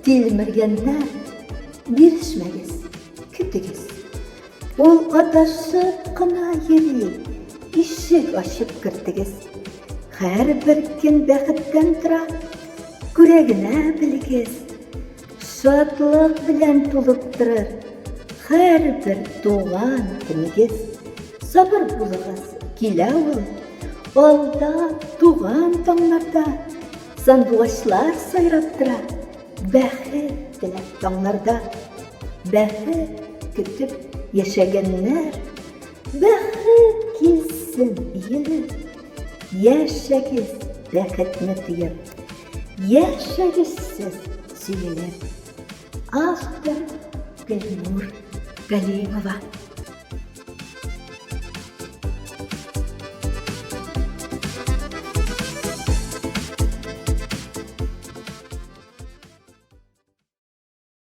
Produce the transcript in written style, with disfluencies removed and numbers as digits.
Тилмергәннәр, бирешмәгез, көтегез. Ул адашып кына йөри, ишек ачып кертегез. Һәрбер көн бәхеттән тора, күрә генә белегез. Шатлык белән тулып торыр һәрбер туган көнегез. Сабыр булыгыз, килә ул. Алда туган таңнарда сандугачлар сайрап тора. Бәхет теләп таңнарда, бәхет көтеп яшәгәннәр, бәхет килсен иелеп, яшәгез бәхетне тоеп, яшәгез сез сөелеп. Автор Гөлнур Галимова.